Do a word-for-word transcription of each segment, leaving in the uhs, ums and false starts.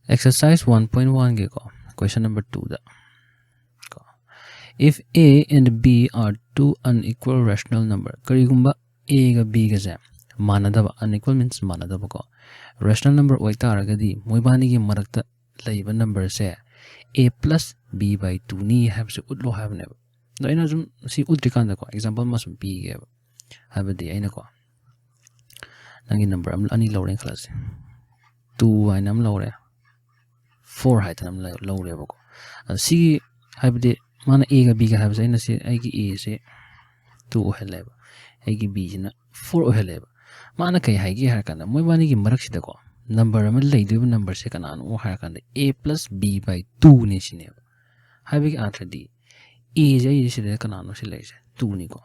Exercise one point one ꯒꯤꯀꯣ, question number two ꯗ ꯀꯣ, if A and B are two unequal rational number, ꯀꯔꯤꯒꯨꯝꯕ A ꯒ B ꯒꯁꯦ ꯃꯥꯟꯅꯗꯕ, unequal means ꯃꯥꯟꯅꯗꯕꯀꯣ, rational number ꯑꯣꯏꯇꯥꯔꯒꯗꯤ ꯃꯣꯏꯕꯥꯅꯤꯒꯤ ꯃꯔꯛꯇ ꯂꯩꯕ number say A plus B by two ꯅꯤ ꯍꯥꯏꯕꯁꯦ ꯎꯠꯂꯣ ꯍꯥꯏꯕꯅꯦꯕ꯫ ꯑꯗꯣ ꯑꯩꯅ ꯁꯨꯝ ꯁꯤ ꯎꯠꯇ꯭ꯔꯤꯀꯥꯟꯗꯀꯣ, example ꯑꯃ ꯁꯨꯝ ꯄꯤꯒꯦꯕ꯫ ꯍꯥꯏꯕꯗꯤ ꯑꯩꯅꯀꯣ, ꯅꯪꯒꯤ number ꯑꯃ, ꯑꯅꯤ ꯂꯧꯔꯦꯅ ꯈꯜꯂꯁꯤ, two ꯍꯥꯏꯅ ꯑꯃ ꯂꯧꯔꯦ, four ꯍꯥꯏꯗꯅ ꯑꯃ ꯂꯧꯔꯦꯕꯀꯣ꯫ ꯑꯗꯣ ꯁꯤꯒꯤ, ꯍꯥꯏꯕꯗꯤ ꯃꯥꯅ A ꯒ B ꯒ ꯍꯥꯏꯕꯁꯦ, ꯑꯩꯅ ꯁꯤ, ꯑꯩꯒꯤ A ꯁꯦ two ꯑꯣꯏꯍꯜꯂꯦꯕ, ꯑꯩꯒꯤ B ꯁꯤꯅ four ꯑꯣꯏꯍꯜꯂꯦꯕ꯫ ꯃꯥꯅ ꯀꯩ ꯍꯥꯏꯒꯦ ꯍꯥꯏꯔ ꯀꯥꯟꯗ, ꯃꯣꯏꯕꯥꯅꯤꯒꯤ ꯃꯔꯛꯁꯤꯗꯀꯣ, number ꯑꯃ ꯂꯩꯗꯣꯏꯕ number ꯁꯦ ꯀꯅꯥꯅꯣ ꯍꯥꯏꯔ ꯀꯥꯟꯗ A plus B by two ꯅꯦ ꯁꯤꯅꯦꯕ꯫ ꯍꯥꯏꯕꯒꯤ ꯑꯥꯔꯊꯗꯤ, A ꯁꯦ ꯑꯩ ꯁꯤꯗ ꯀꯅꯥꯅꯣ ꯁꯤ ꯂꯩꯔꯤꯁꯦ? Two ꯅꯤꯀꯣ꯫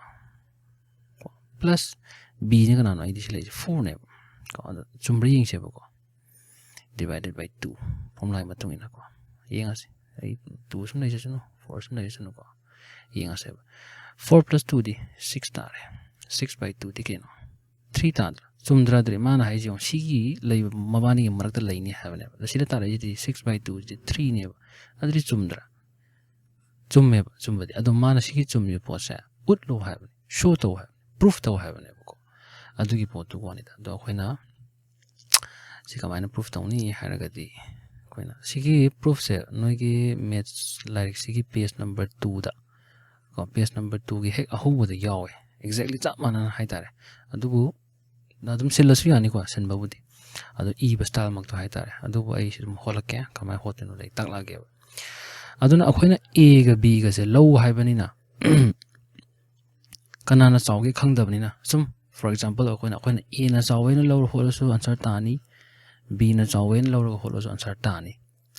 Plus B ꯅ ꯀꯅꯥꯅꯣ? ꯑꯩꯗꯤ ꯁꯤ ꯂꯩꯔꯤꯁꯦ four ꯅꯦꯕ꯫ ꯀꯣ, ꯑꯗꯣ ꯆꯨꯝꯕ꯭ꯔꯥ ꯌꯦꯡꯁꯦꯕꯀꯣ꯫ Divided by two, formula ꯒꯤ ꯃꯇꯨꯡ ꯏꯟꯅꯀꯣ꯫ ꯌꯦꯡꯉꯁꯤ꯫ ꯑꯩ two ꯁꯨꯝ ꯂꯩꯖꯁꯅꯨ, four ꯁꯨꯝ ꯂꯩꯖꯁꯅꯨꯀꯣ꯫ ꯌꯦꯡꯉꯁꯦꯕ꯫ Four plus two ꯗꯤ six ꯇꯥꯔꯦ꯫ Six by two ꯗꯤ ꯀꯩꯅꯣ? Three ꯇꯥꯗ꯭ꯔꯥ? ꯆꯨꯝꯗ꯭ꯔꯥ? ꯑꯗꯨꯗꯤ ꯃꯥꯅ ꯍꯥꯏꯁꯦ ꯌꯦꯡꯉꯣ, ꯁꯤꯒꯤ ꯂꯩꯕ ꯃꯕꯥꯅꯤꯒꯤ ꯃꯔꯛꯇ ꯂꯩꯅꯤ ꯍꯥꯏꯕꯅꯦꯕ꯫ ꯑꯗꯣ ꯁꯤꯗ ꯇꯥꯔꯛꯏꯁꯤꯗꯤ six by two CD three ꯅꯦꯕ꯫ ꯑꯗꯨꯗꯤ ꯆꯨꯝꯗ꯭ꯔꯥ? ꯆꯨꯝꯃꯦꯕ, ꯆꯨꯝꯕꯗꯤ꯫ ꯑꯗꯣ ꯃꯥꯅ ꯁꯤꯒꯤ ꯆꯨꯝꯃꯤꯕ ꯄꯣꯠꯁꯦ ꯎꯠꯂꯣ ꯍꯥꯏꯕꯅꯤ, show ꯇꯧ ꯍꯥꯏꯕꯅꯤ, proof ꯇꯧ ꯍꯥꯏꯕꯅꯦꯕꯀꯣ꯫ ꯑꯗꯨꯒꯤ ꯄꯣꯠꯇꯨ ꯋꯥꯅꯤꯗ꯫ ꯑꯗꯣ ꯑꯩꯈꯣꯏꯅ ꯁꯤ ꯀꯃꯥꯏꯅ proof ꯇꯧꯅꯤ ꯍꯥꯏꯔꯒꯗꯤ, ꯑꯩꯈꯣꯏꯅ ꯁꯤꯒꯤ proof ꯁꯦ ꯅꯣꯏꯒꯤ maths ꯂꯥꯏꯔꯤꯛꯁꯤꯒꯤ page number two ꯗ ꯀꯣ, page number two ꯒꯤ ꯍꯦꯛ ꯑꯍꯧꯕꯗ ꯌꯥꯎꯋꯦ, exactly ꯆꯞ ꯃꯥꯟꯅꯅ ꯍꯥꯏꯇꯥꯔꯦ꯫ ꯑꯗꯨꯕꯨ ꯑꯗꯨꯝ ꯁꯤꯜꯂꯁꯨ ꯌꯥꯅꯤꯀꯣ, ꯁꯤꯟꯕꯕꯨꯗꯤ꯫ ꯑꯗꯣ ꯏꯕ style ꯃꯛꯇꯣ ꯍꯥꯏꯇꯥꯔꯦ꯫ ꯑꯗꯨꯕꯨ ꯑꯩ ꯁꯤ ꯑꯗꯨꯝ ꯍꯣꯠꯂꯛꯀꯦ, ꯀꯃꯥꯏꯅ ꯍꯣꯠꯇꯣꯏꯅꯣꯗꯣ ꯑꯩ ꯇꯥꯛꯂꯛꯑꯒꯦꯕ꯫ ꯑꯗꯨꯅ ꯑꯩꯈꯣꯏꯅ A ꯒ B ꯒꯁꯦ ꯂꯧ ꯍꯥꯏꯕꯅꯤꯅ, ꯀꯅꯥꯅ ꯆꯥꯎꯒꯦ ꯈꯪꯗꯕꯅꯤꯅ, ꯁꯨꯝ, for example, ꯑꯩꯈꯣꯏꯅ, ꯑꯩꯈꯣꯏꯅ A ꯅ ꯆꯥꯎꯋꯦꯅ ꯂꯧꯔ ꯍꯣꯠꯂꯁꯨ answer ꯇꯥꯅꯤ, B ꯅ ꯆꯥꯎꯋꯦꯅ ꯂꯧꯔꯒ ꯍꯣꯠꯂꯁꯨ answer ꯇꯥꯅꯤ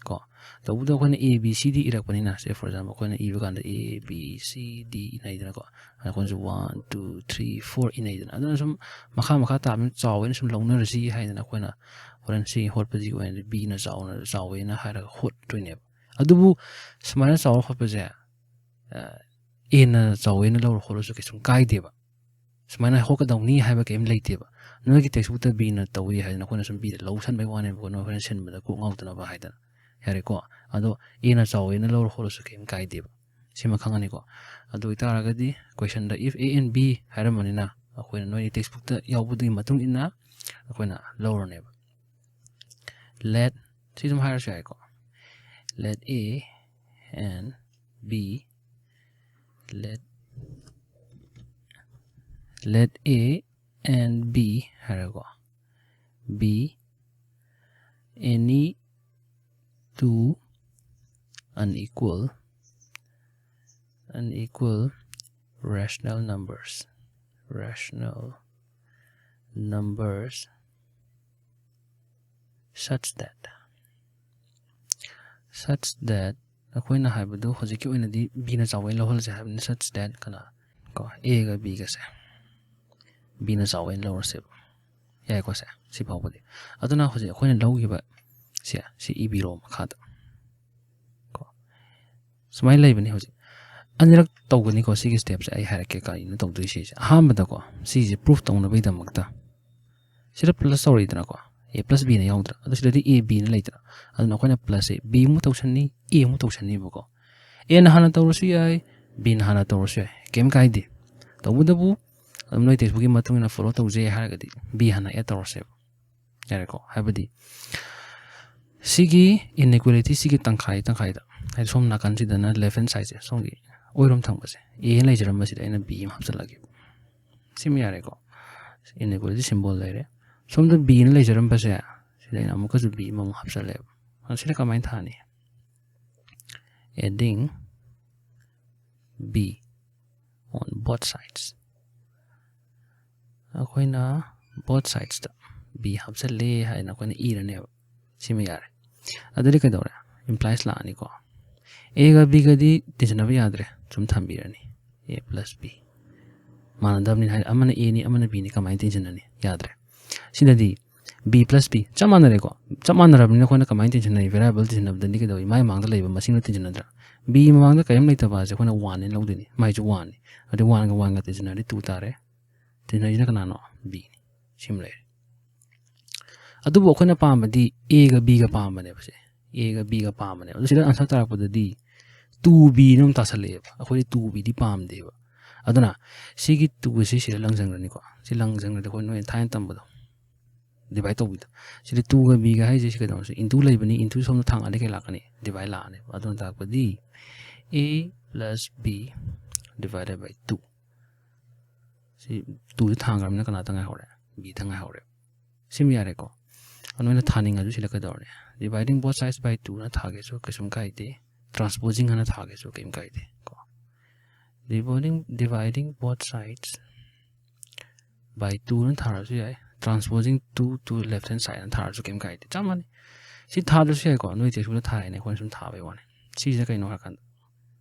ꯀꯣ꯫ ꯇꯧꯕꯇꯕꯨ ꯑꯩꯈꯣꯏꯅ A B C D ꯏꯔꯛꯄꯅꯤꯅ, say for example, ꯑꯩꯈꯣꯏꯅ ꯏꯕ ꯀꯥꯟꯗ A B C D ꯏꯅꯩꯗꯅꯀꯣ꯫ ꯑꯗ ꯑꯩꯈꯣꯏꯅꯁꯨ one, two, three, four ꯏꯅꯩꯗꯅ꯫ ꯑꯗꯨꯅ ꯁꯨꯝ ꯃꯈꯥ ꯃꯈꯥ ꯇꯥꯕꯅꯤꯅ ꯆꯥꯎꯋꯦꯅ ꯁꯨꯝ ꯂꯧꯅꯔꯁꯤ ꯍꯥꯏꯗꯅ ꯑꯩꯈꯣꯏꯅ ꯍꯣꯔꯦꯟ ꯁꯤ ꯍꯣꯠꯄꯁꯤꯒꯤ ꯑꯣꯏꯅꯗꯤ B ꯅ ꯆꯥꯎꯅ, ꯆꯥꯎꯋꯦꯅ ꯍꯥꯏꯔꯒ ꯍꯣꯠꯇꯣꯏꯅꯦꯕ꯫ ꯑꯗꯨꯕꯨ ꯁꯨꯃꯥꯏꯅ ꯆꯥꯎꯔ ꯍꯣꯠꯄꯁꯦ, ꯑ, A ꯅ ꯆꯥꯎꯋꯦꯅ ꯂꯧꯔ ꯍꯣꯠꯂꯁꯨ ꯀꯩꯁꯨꯝ ꯀꯥꯏꯗꯦꯕ꯫ ꯁꯨꯃꯥꯏꯅ ꯍꯣꯠꯀꯗꯧꯅꯤ ꯍꯥꯏꯕ ꯀꯔꯤꯝ ꯂꯩꯇꯦꯕ꯫ ꯅꯣꯏꯒꯤ textꯕꯨꯛꯇ Bꯅ ꯇꯧꯏ ꯍꯥꯏꯗꯅ ꯑꯩꯈꯣꯏꯅ ꯁꯨꯝ Bꯗ ꯂꯧꯁꯟꯕꯩ ꯋꯥꯅꯦꯕꯀꯣ, ꯅꯣꯏ ꯍꯣꯔꯦꯟ ꯁꯤꯟꯕꯗ ꯀꯣꯛ ꯉꯥꯎꯗꯅꯕ ꯍꯥꯏꯗꯅ꯫ ꯌꯥꯔꯦꯀꯣ? ꯑꯗꯣ Aꯅ ꯆꯥꯎꯋꯦꯅ ꯂꯧꯔ ꯈꯣꯠꯂꯁꯨ ꯀꯔꯤꯝ ꯀꯥꯏꯗꯦꯕ꯫ ꯁꯤꯃ ꯈꯪꯉꯅꯤꯀꯣ꯫ ꯑꯗꯨ ꯑꯣꯏꯇꯥꯔꯒꯗꯤ questionꯗ if A and B ꯍꯥꯏꯔꯝꯕꯅꯤꯅ ꯑꯩꯈꯣꯏꯅ ꯅꯣꯏꯒꯤ textbookꯇ ꯌꯥꯎꯕꯗꯨꯒꯤ ꯃꯇꯨꯡ ꯏꯟꯅ ꯑꯩꯈꯣꯏꯅ ꯂꯧꯔꯅꯦꯕ꯫ Let, ꯁꯤ ꯑꯗꯨꯝ ꯍꯥꯏꯔꯁꯨ ꯌꯥꯏꯀꯣ꯫ Let A and B, let, let A and B ꯍꯥꯏꯔꯒꯀꯣ, be any two unequal, unequal rational numbers, rational numbers such that, such that, ꯑꯩꯈꯣꯏꯅ ꯍꯥꯏꯕꯗꯨ ꯍꯧꯖꯤꯛꯀꯤ ꯑꯣꯏꯅꯗꯤ Bꯅ ꯆꯥꯎꯋꯦꯅ ꯂꯧꯍꯜꯂꯁꯦ ꯍꯥꯏꯕꯅꯤ꯫ Such that ꯀꯅꯥ ꯀꯣ, Aꯒ Bꯒꯁꯦ Bꯅ ꯆꯥꯎꯋꯦꯅ ꯂꯧꯔꯁꯦꯕ꯫ ꯌꯥꯏꯀꯣ ꯁꯦ, ꯁꯤ ꯐꯥꯎꯕꯗꯤ꯫ ꯑꯗꯨꯅ ꯍꯧꯖꯤꯛ ꯑꯩꯈꯣꯏꯅ ꯂꯧꯈꯤꯕ ꯁꯦ, ꯁꯤ ꯏꯕꯤꯔꯣ ꯃꯈꯥꯗ ꯀꯣ꯫ ꯁꯨꯃꯥꯏꯅ ꯂꯩꯕꯅꯤ ꯍꯧꯖꯤꯛ꯫ ꯑꯅꯤꯔꯛ ꯇꯧꯒꯅꯤꯀꯣ ꯁꯤꯒꯤ stepꯁꯦ꯫ ꯑꯩ ꯍꯥꯏꯔꯛꯀꯦ ꯀꯔꯤꯅꯣ ꯇꯧꯗꯣꯏꯁꯦ꯫ ꯑꯍꯥꯟꯕꯗꯀꯣ, ꯁꯤꯁꯦ proof ꯇꯧꯅꯕꯒꯤꯗꯃꯛꯇ ꯁꯤꯗ plus ꯇꯧꯔꯤꯗꯅꯀꯣ, A plus Bꯅ ꯌꯥꯎꯗ꯭ꯔꯥ? ꯑꯗꯣ ꯁꯤꯗꯗꯤ A, Bꯅ ꯂꯩꯇ꯭ꯔꯥ? ꯑꯗꯨꯅ ꯑꯩꯈꯣꯏꯅ plusꯁꯦ B ꯑꯃꯨꯛ ꯇꯧꯁꯟꯅꯤ, A ꯑꯃꯨꯛ ꯇꯧꯁꯟꯅꯤꯕꯀꯣ꯫ Aꯅ ꯍꯥꯟꯅ ꯇꯧꯔꯁꯨ ꯌꯥꯏ, Bꯅ ꯍꯥꯟꯅ ꯇꯧꯔꯁꯨ ꯌꯥꯏ, ꯀꯩꯝ ꯀꯥꯏꯗꯦ꯫ ꯇꯧꯕꯇꯕꯨ ꯑꯗꯨꯝ ꯅꯣꯏ textbookꯀꯤ ꯃꯇꯨꯡ ꯏꯟꯅ follow ꯇꯧꯖꯩ ꯍꯥꯏꯔꯒꯗꯤ B ꯍꯥꯟꯅ add ꯇꯧꯔꯁꯦꯕ꯫ ꯌꯥꯔꯦꯀꯣ? ꯍꯥꯏꯕꯗꯤ ꯁꯤꯒꯤ inequality ꯁꯤꯒꯤ ꯇꯪꯈꯥꯏ ꯇꯪꯈꯥꯏꯗ, ꯍꯥꯏꯗꯤ ꯁꯣꯝ ꯅꯥꯀꯟꯁꯤꯗꯅ left hand sideꯁꯦ, ꯁꯣꯝꯒꯤ ꯑꯣꯏꯔꯣꯝ ꯊꯪꯕꯁꯦ, A ꯍꯥꯏꯅ ꯂꯩꯖꯔꯝꯕꯁꯤꯗ ꯑꯩꯅ B ꯑꯃ ꯍꯥꯞꯆꯤꯜꯂꯒꯦ꯫ ꯁꯤꯃ ꯌꯥꯔꯦꯀꯣ? Inequality symbol ꯂꯩꯔꯦ꯫ ꯁꯣꯝꯗ Bꯅ ꯂꯩꯖꯔꯝꯕꯁꯦ, ꯁꯤꯗ ꯑꯩꯅ ꯑꯃꯨꯛꯀꯁꯨ B ꯑꯃꯃꯨꯛ ꯍꯥꯞꯆꯜꯂꯦꯕ꯫ ꯑꯗꯣ ꯁꯤꯗ ꯀꯃꯥꯏꯅ ꯊꯥꯅꯤ? Adding B on both sides. ꯑꯩꯈꯣꯏꯅ both sidesꯇ B ꯍꯥꯞꯆꯜꯂꯦ ꯍꯥꯏꯅ ꯑꯩꯈꯣꯏꯅ ꯏꯔꯅꯦꯕ꯫ ꯁꯤꯃ ꯌꯥꯔꯦ꯫ ꯑꯗꯨꯗꯤ ꯀꯩꯗꯧꯔꯦ? Implies ꯂꯥꯛꯑꯅꯤꯀꯣ꯫ Aꯒ Bꯒꯗꯤ ꯇꯤꯟꯁꯤꯟꯅꯕ ꯌꯥꯗ꯭ꯔꯦ꯫ ꯁꯨꯝ ꯊꯝꯕꯤꯔꯅꯤ꯫ A plus B꯫ ꯃꯥꯟꯅꯗꯕꯅꯤ ꯍꯥꯏ, ꯑꯃꯅ Aꯅꯤ, ꯑꯃꯅ Bꯅꯤ, ꯀꯃꯥꯏꯅ ꯇꯤꯟꯁꯤꯟꯅꯅꯤ? ꯌꯥꯗ꯭ꯔꯦ꯫ ꯁꯤꯗꯗꯤ B plus B ꯆꯞ ꯃꯥꯟꯅꯔꯦꯀꯣ꯫ ꯆꯞ ꯃꯥꯟꯅꯔꯕꯅꯤꯅ ꯑꯩꯈꯣꯏꯅ ꯀꯃꯥꯏꯅ ꯇꯤꯟꯁꯤꯟꯅꯩ? Variable ꯇꯤꯟꯁꯤꯟꯅꯕꯗꯗꯤ ꯀꯩꯗꯧꯏ? ꯃꯥꯏ ꯃꯃꯥꯡꯗ ꯂꯩꯕ ꯃꯁꯤꯡꯗꯣ ꯇꯤꯟꯁꯤꯟꯅꯗ꯭ꯔꯥ? B ꯃꯃꯥꯡꯗ ꯀꯔꯤꯝ ꯂꯩꯇꯕ ꯍꯥꯏꯁꯦ ꯑꯩꯈꯣꯏꯅ oneꯅꯦ ꯂꯧꯗꯣꯏꯅꯤ꯫ ꯃꯥꯏꯁꯨ oneꯅꯤ꯫ ꯑꯗꯨꯗꯤ oneꯒ oneꯒ ꯇꯤꯟꯁꯤꯟꯅꯔꯗꯤ two ꯇꯥꯔꯦ꯫ ꯇꯤꯟꯅꯔꯤꯁꯤꯅ ꯀꯅꯥꯅꯣ? ꯕꯤꯅꯤ꯫ ꯁꯤꯃ ꯂꯩꯔꯦ꯫ ꯑꯗꯨꯕꯨ ꯑꯩꯈꯣꯏꯅ ꯄꯥꯝꯕꯗꯤ ꯑꯦꯒ ꯕꯤꯒ ꯄꯥꯝꯕꯅꯦꯕ꯫ ꯁꯦ ꯑꯦꯒ ꯕꯤꯒ ꯄꯥꯝꯕꯅꯦꯕ꯫ ꯑꯗꯨ ꯁꯤꯗ ꯑꯟꯁꯔ ꯇꯥꯔꯛꯄꯗꯗꯤ ꯇꯨ ꯕꯤꯅ ꯑꯃꯨꯛ ꯇꯥꯁꯜꯂꯛꯑꯦꯕ꯫ ꯑꯩꯈꯣꯏꯗꯤ ꯇꯨ ꯕꯤꯗꯤ ꯄꯥꯝꯗꯦꯕ꯫ ꯑꯗꯨꯅ ꯁꯤꯒꯤ ꯇꯨ ꯑꯁꯤ ꯁꯤꯗ ꯂꯪꯁꯟꯈ꯭ꯔꯅꯤꯀꯣ꯫ ꯁꯤ ꯂꯪꯁꯟꯈ꯭ꯔꯗꯤ ꯑꯩꯈꯣꯏ ꯅꯣꯏꯅ ꯊꯥꯏꯅ ꯇꯝꯕꯗꯣ, ꯗꯤꯚꯥꯏꯠ ꯇꯧꯕꯤꯗꯣ, ꯁꯤꯗ ꯇꯨꯒ ꯕꯤꯒ ꯍꯥꯏꯁꯦ ꯁꯤ ꯀꯩꯗꯧꯔꯁꯤ? ꯏꯟꯇꯨ ꯂꯩꯕꯅꯤ꯫ ꯏꯟꯇꯨ ꯁꯣꯝꯗ ꯊꯥꯡꯉꯗꯤ ꯀꯩ ꯂꯥꯛꯀꯅꯤ? ꯗꯤꯚꯥꯏꯠ ꯂꯥꯛꯑꯅꯦꯕ꯫ ꯑꯗꯨꯅ ꯇꯥꯛꯄꯗꯤ A plus B divided by two. ꯁꯤ ꯇꯨꯁꯦ ꯊꯥꯡꯈ꯭ꯔꯕꯅꯤꯅ ꯀꯅꯥꯇ ꯉꯥꯏꯍꯧꯔꯦ? ꯕꯤꯗ ꯉꯥꯏꯍꯧꯔꯦ꯫ ꯁꯤꯃ ꯌꯥꯔꯦꯀꯣ꯫ ꯑꯗꯨ ꯅꯣꯏꯅ ꯊꯥꯅꯤꯡꯉꯁꯨ ꯁꯤꯗ ꯀꯩꯗꯧꯔꯅꯤ? Dividing both sides by two ꯅ ꯊꯥꯒꯦꯁꯨ ꯀꯩꯁꯨꯝ ꯀꯥꯏꯗꯦ꯫ Transposing ꯍꯥꯏꯅ ꯊꯥꯒꯦꯁꯨ ꯀꯩꯝ ꯀꯥꯏꯗꯦ ꯀꯣ꯫ Dividing, dividing both sides by two ꯅ ꯊꯥꯔꯁꯨ ꯌꯥꯏ꯫ Transposing two to left hand side ꯅ ꯊꯥꯔꯁꯨ ꯀꯩꯝ ꯀꯥꯏꯗꯦ꯫ ꯆꯞ ꯃꯥꯟꯅꯩ꯫ ꯁꯤ ꯊꯥꯗ꯭ꯔꯁꯨ ꯌꯥꯏꯀꯣ꯫ ꯅꯣꯏ ꯇꯦꯛꯁꯕꯨꯛꯇ ꯊꯥꯏꯅꯦ, ꯑꯩꯈꯣꯏꯅ ꯁꯨꯝ ꯊꯥꯕꯩ ꯋꯥꯅꯤ꯫ ꯁꯤꯁꯤꯅ ꯀꯩꯅꯣ ꯍꯥꯏꯔꯀꯥꯟꯗ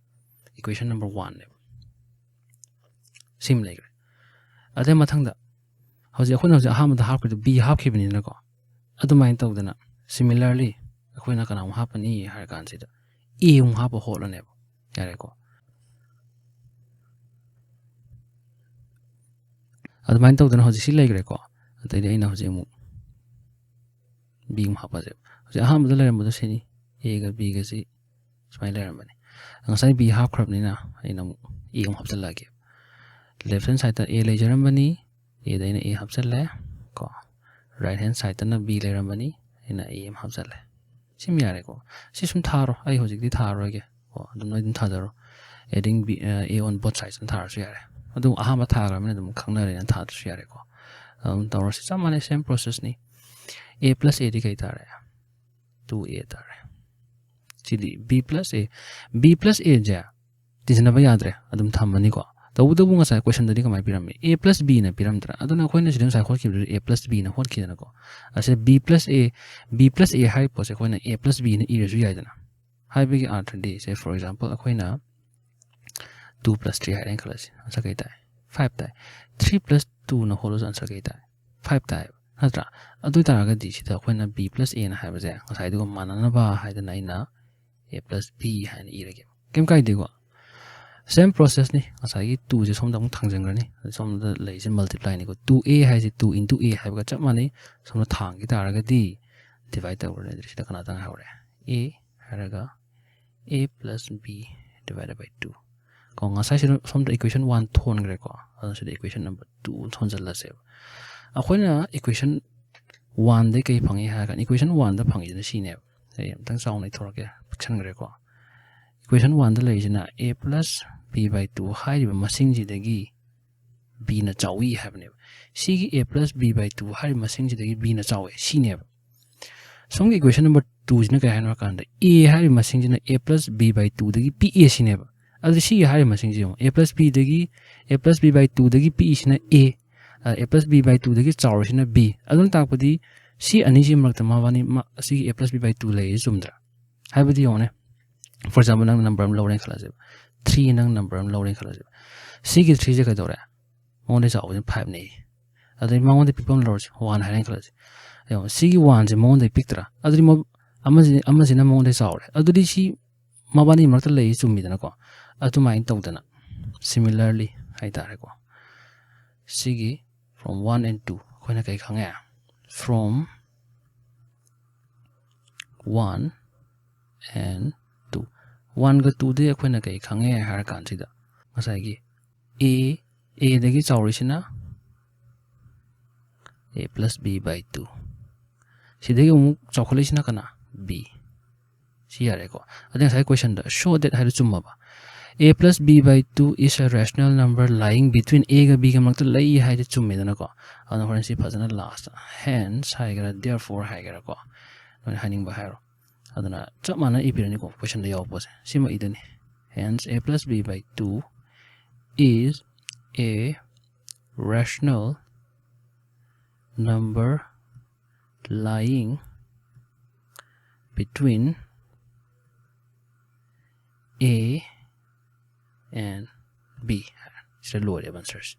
equation number one ꯅꯦꯕ꯫ ꯁꯤꯃ ꯂꯩꯈ꯭ꯔꯦ꯫ ꯑꯗꯩ ꯃꯊꯪꯗ ꯍꯧꯖꯤꯛ ꯑꯩꯈꯣꯏꯅ ꯍꯧꯖꯤꯛ ꯑꯍꯥꯟꯕꯗ ꯍꯥꯞꯈ꯭ꯔꯤꯗꯣ ꯕꯤ ꯍꯥꯞꯈꯤꯕꯅꯤꯅꯀꯣ꯫ ꯑꯗꯨꯃꯥꯏꯅ ꯇꯧꯗꯅ similarly ꯑꯩꯈꯣꯏꯅ ꯀꯅꯥꯃꯨꯛ ꯍꯥꯞꯄꯅꯤ ꯍꯥꯏꯔ ꯀꯥꯟꯁꯤꯗ ꯑꯦ ꯑꯃꯨꯛ ꯍꯥꯞꯄ ꯍꯣꯠꯂꯅꯦꯕ꯫ ꯌꯥꯔꯦꯀꯣ꯫ ꯑꯗꯨꯃꯥꯏꯅ ꯇꯧꯗꯅ ꯍꯧꯖꯤꯛ ꯁꯤ ꯂꯩꯈ꯭ꯔꯦꯀꯣ꯫ ꯑꯗꯩꯗꯤ ꯑꯩꯅ ꯍꯧꯖꯤꯛ ꯑꯃꯨꯛ ꯕꯤ ꯑꯃꯨꯛ ꯍꯥꯞꯄꯁꯦꯕ꯫ ꯍꯧꯖꯤꯛ ꯑꯍꯥꯟꯕꯗ ꯂꯩꯔꯝꯕꯗꯣ ꯁꯤꯅꯤ꯫ ꯑꯦꯒ ꯕꯤꯒꯁꯤ ꯁꯨꯃꯥꯏꯅ ꯂꯩꯔꯝꯕꯅꯤ꯫ ꯉꯁꯥꯏ ꯕꯤ ꯍꯥꯞꯈ꯭ꯔꯕꯅꯤꯅ ꯑꯩꯅ ꯑꯃꯨꯛ ꯑꯦ ꯑꯃꯨꯛ ꯍꯥꯞꯆꯤꯜꯂꯛꯑꯒꯦ꯫ Left hand sideꯇ ꯑꯦ ꯂꯩꯖꯔꯝꯕꯅꯤ꯫ ꯑꯦꯗ ꯑꯩꯅ ꯑꯦ ꯍꯥꯞꯆꯤꯜꯂꯦ ꯀꯣ꯫ Right hand sideꯇꯅ ꯕꯤ ꯂꯩꯔꯝꯕꯅꯤ꯫ ꯑꯩꯅ ꯑꯦ ꯑꯃ ꯍꯥꯞꯆꯤꯜꯂꯦ꯫ ꯁꯤꯃ ꯌꯥꯔꯦꯀꯣ꯫ ꯁꯤ ꯁꯨꯝ ꯊꯥꯔꯣ꯫ ꯑꯩ ꯍꯧꯖꯤꯛꯇꯤ ꯊꯥꯔꯔꯣꯏꯒꯦ ꯀꯣ꯫ ꯑꯗꯨꯝ ꯅꯣꯏ ꯑꯗꯨꯝ ꯊꯥꯖꯔꯣ꯫ Adding B, uh, A on both sides ꯅ ꯊꯥꯔꯁꯨ ꯌꯥꯔꯦ꯫ ꯑꯗꯨꯝ ꯑꯍꯥꯟꯕ ꯊꯥꯈ꯭ꯔꯕꯅꯤꯅ ꯑꯗꯨꯝ ꯈꯪꯅꯔꯦꯅ ꯊꯥꯗ꯭ꯔꯁꯨ ꯌꯥꯔꯦꯀꯣ꯫ ꯑꯗꯨꯝ ꯇꯧꯔꯁꯤ꯫ ꯆꯞ ꯃꯥꯟꯅꯩ, same processꯅꯤ꯫ A plus Aꯗꯤ ꯀꯩ ꯇꯥꯔꯦ? Two A ꯇꯥꯔꯦ꯫ ꯁꯤꯗꯤ B plus A, B plus Aꯁꯦ ꯇꯤꯟꯁꯤꯟꯅꯕ ꯌꯥꯗ꯭ꯔꯦ, ꯑꯗꯨꯝ ꯊꯝꯃꯅꯤꯀꯣ꯫ ꯇꯧꯕꯇꯕꯨ ꯉꯁꯥꯏ questionꯗꯗꯤ ꯀꯃꯥꯏꯅ ꯄꯤꯔꯝꯃꯤ? A plus Bꯅ ꯄꯤꯔꯝꯗ꯭ꯔꯥ? ꯑꯗꯨꯅ ꯑꯩꯈꯣꯏꯅ ꯁꯤꯗ ꯉꯁꯥꯏ ꯍꯣꯠꯈꯤꯕꯗꯨꯁꯨ A plus Bꯅ ꯍꯣꯠꯈꯤꯗꯅꯀꯣ꯫ ꯑꯁꯤꯗ B plus A, B plus A ꯍꯥꯏꯔꯤꯕ ꯄꯣꯠꯁꯦ ꯑꯩꯈꯣꯏꯅ A plus Bꯅ ꯏꯔꯁꯨ ꯌꯥꯏꯗꯅ꯫ ꯍꯥꯏꯕꯒꯤ ꯑꯥꯔꯊꯗꯤ, say for example, ꯑꯩꯈꯣꯏꯅ two plus three ꯍꯥꯏꯔꯦꯅ ꯈꯜꯂꯁꯤ, answer ꯀꯩ ꯇꯥꯏ? Five ꯇꯥꯏ꯫ Three plus twoꯅ ꯍꯣꯠꯂꯁꯨ answer ꯀꯩ ꯇꯥꯏ? Five ꯇꯥꯏ, ꯅꯠꯇ꯭ꯔꯥ? ꯑꯗꯨ ꯑꯣꯏ ꯇꯥꯔꯒꯗꯤ ꯁꯤꯗ ꯑꯩꯈꯣꯏꯅ B plus Aꯅ ꯍꯥꯏꯕꯁꯦ ꯉꯁꯥꯏꯗꯨꯒ ꯃꯥꯟꯅꯅꯕ ꯍꯥꯏꯗꯅ ꯑꯩꯅ A plus B ꯍꯥꯏꯅ ꯏꯔꯒꯦ꯫ ꯀꯩꯝ ꯀꯥꯏꯗꯦꯀꯣ꯫ Same process ꯅꯤ, ꯉꯁꯥꯏꯒꯤ two ꯁꯦ ꯁꯣꯝꯗ ꯑꯃꯨꯛ ꯊꯥꯡꯖꯟꯈ꯭ꯔꯅꯤ꯫ ꯑꯗꯩ ꯁꯣꯝꯗ ꯂꯩꯔꯤꯁꯦ multiply ꯅꯤꯀꯣ, two A ꯍꯥꯏꯁꯦ two into A ꯍꯥꯏꯕꯒ ꯆꯞ ꯃꯥꯟꯅꯩ꯫ ꯁꯣꯝꯗ ꯊꯥꯡꯈꯤ ꯇꯥꯔꯒꯗꯤ divide ꯇꯧꯈ꯭ꯔꯅꯤ꯫ ꯑꯗꯨꯗꯤ ꯁꯤꯗ ꯀꯅꯥ ꯆꯪꯍꯧꯔꯦ? A ꯍꯥꯏꯔꯒ A plus B divided by two ꯀꯣ꯫ ꯉꯁꯥꯏ ꯁꯤꯗ ꯁꯣꯝꯗ equation one ꯊꯣꯟꯈ꯭ꯔꯦꯀꯣ, ꯑꯗꯨꯅ ꯁꯤꯗ equation number two ꯊꯣꯟꯖꯜꯂꯁꯦꯕ꯫ ꯑꯩꯈꯣꯏꯅ equation one ꯗꯩ ꯀꯩ ꯐꯪꯉꯤ ꯍꯥꯏꯔ ꯀꯥꯟꯗ, equation one ꯗ ꯐꯪꯉꯤꯁꯤꯅ ꯁꯤꯅꯦꯕ꯫ ꯑꯩ ꯑꯃꯨꯛꯇꯪ ꯆꯥꯎꯅ ꯏꯊꯣꯔꯛꯀꯦ, ꯄꯤꯛꯁꯟꯈ꯭ꯔꯦꯀꯣ꯫ Equation one the ꯂꯩꯔꯤꯁꯤꯅ A plus B by two ꯍꯥꯏꯔꯤꯕ ꯃꯁꯤꯡꯁꯤꯗꯒꯤ B ꯅ ꯆꯥꯎꯏ ꯍꯥꯏꯕꯅꯦꯕ꯫ ꯁꯤꯒꯤ A plus B by two ꯍꯥꯏꯔꯤꯕ ꯃꯁꯤꯡꯁꯤꯗꯒꯤ B ꯅ ꯆꯥꯎꯋꯦ ꯁꯤꯅꯦꯕ꯫ ꯁꯣꯝꯒꯤ equation number two ꯁꯤꯅ ꯀꯩ ꯍꯥꯏꯅꯣ ꯍꯥꯏ ꯀꯥꯟꯗ, A ꯍꯥꯏꯔꯤꯕ ꯃꯁꯤꯡꯁꯤꯅ A plus B by two ꯗꯒꯤ ꯄꯤꯛꯑꯦ ꯁꯤꯅꯦꯕ꯫ ꯑꯗꯨꯗꯤ ꯁꯤꯒꯤ ꯍꯥꯏꯔꯤꯕ ꯃꯁꯤꯡꯁꯤ ꯌꯦꯡꯉꯣ, A plus B ꯗꯒꯤ, A plus B by two ꯗꯒꯤ ꯄꯤꯛꯏꯁꯤꯅ A, ꯑ, A plus B by two ꯗꯒꯤ ꯆꯥꯎꯔꯤꯁꯤꯅ B꯫ ꯑꯗꯨꯅ ꯇꯥꯛꯄꯗꯤ ꯁꯤ ꯑꯅꯤꯁꯤ ꯃꯔꯛꯇ ꯃꯕꯥꯅꯤ ꯃ-, ꯁꯤꯒꯤ A plus B by two ꯂꯩꯔꯤꯁꯤ ꯆꯨꯝꯗ꯭ꯔꯥ? ꯍꯥꯏꯕꯗꯤ ꯌꯦꯡꯉꯣꯅꯦ, for example ꯅꯪ number ꯑꯃ ꯂꯧꯔꯦꯅ ꯈꯜꯂꯁꯦꯕ, three ꯅꯪ number ꯑꯃ ꯂꯧꯔꯦꯅ ꯈꯜꯂꯁꯦꯕ, ꯁꯤꯒꯤ three ꯁꯦ ꯀꯩꯗꯧꯔꯦ? ꯃꯉꯣꯟꯗ ꯆꯥꯎꯕꯁꯤꯅ five ꯅꯦ꯫ ꯑꯗꯩ ꯃꯉꯣꯟꯗ ꯄꯤꯛꯄ ꯑꯃ ꯂꯧꯔꯁꯤ, one ꯍꯥꯏꯔꯦꯅ ꯈꯜꯂꯁꯤ꯫ ꯌꯦꯡꯉꯣ, ꯁꯤꯒꯤ one ꯁꯦ ꯃꯉꯣꯟꯗ ꯄꯤꯛꯇ꯭ꯔꯥ? ꯑꯗꯨꯗꯤ ꯃ-, ꯑꯃꯁꯤ-, ꯑꯃꯁꯤꯅ ꯃꯉꯣꯟꯗ ꯆꯥꯎꯔꯦ꯫ ꯑꯗꯨꯗꯤ ꯁꯤ ꯃꯕꯥꯅꯤ ꯃꯔꯛꯇ ꯂꯩꯔꯤ ꯆꯨꯝꯃꯤꯗꯅꯀꯣ? ꯑꯗꯨꯃꯥꯏꯅ ꯇꯧꯗꯅ, similarly ꯍꯥꯏꯇꯥꯔꯦꯀꯣ, ꯁꯤꯒꯤ from one and two ꯑꯩꯈꯣꯏꯅ ꯀꯩ ꯈꯪꯉꯦ? From one and two, one ꯒ two ꯗꯒꯤ ꯑꯩꯈꯣꯏꯅ ꯀꯩ ꯈꯪꯉꯦ ꯍꯥꯏꯔ ꯀꯥꯟꯁꯤꯗ, ꯉꯁꯥꯏꯒꯤ A, A ꯗꯒꯤ ꯆꯥꯎꯔꯤꯁꯤꯅ A plus B by two, ꯁꯤꯗꯒꯤ ꯑꯃꯨꯛ ꯆꯥꯎꯈꯠꯂꯛꯏꯁꯤꯅ ꯀꯅꯥ? B꯫ ꯁꯤ ꯌꯥꯔꯦꯀꯣ꯫ ꯑꯗꯩ ꯉꯁꯥꯏ question ꯗ show that ꯍꯥꯏꯗꯣ ꯆꯨꯝꯃꯕ? A plus B by two is a rational number lying between A ꯒ B ꯒ ꯃꯔꯛꯇ ꯂꯩ ꯍꯥꯏꯗꯤ ꯆꯨꯝꯃꯦꯗꯅꯀꯣ꯫ ꯑꯗꯨꯅ ꯍꯣꯔꯦꯟ ꯁꯤ ꯐꯖꯅ last ꯗ hence ꯍꯥꯏꯒꯦꯔꯥ, therefore ꯍꯥꯏꯒꯦꯔꯥꯀꯣ, ꯅꯣꯏꯅ ꯍꯥꯏꯅꯤꯡꯕ ꯍꯥꯏꯔꯣ꯫ ꯑꯗꯨꯅ ꯆꯞ ꯃꯥꯟꯅ ꯏꯕꯤꯔꯅꯤꯀꯣ, question ꯗ ꯌꯥꯎꯕ ꯄꯣꯠꯁꯦ ꯁꯤꯃ ꯏꯗꯣꯏꯅꯤ꯫ Hence A plus B by two is a rational number lying between A and B꯫ ꯁꯤꯗ ꯂꯣꯏꯔꯦꯕ answer ꯁꯦ꯫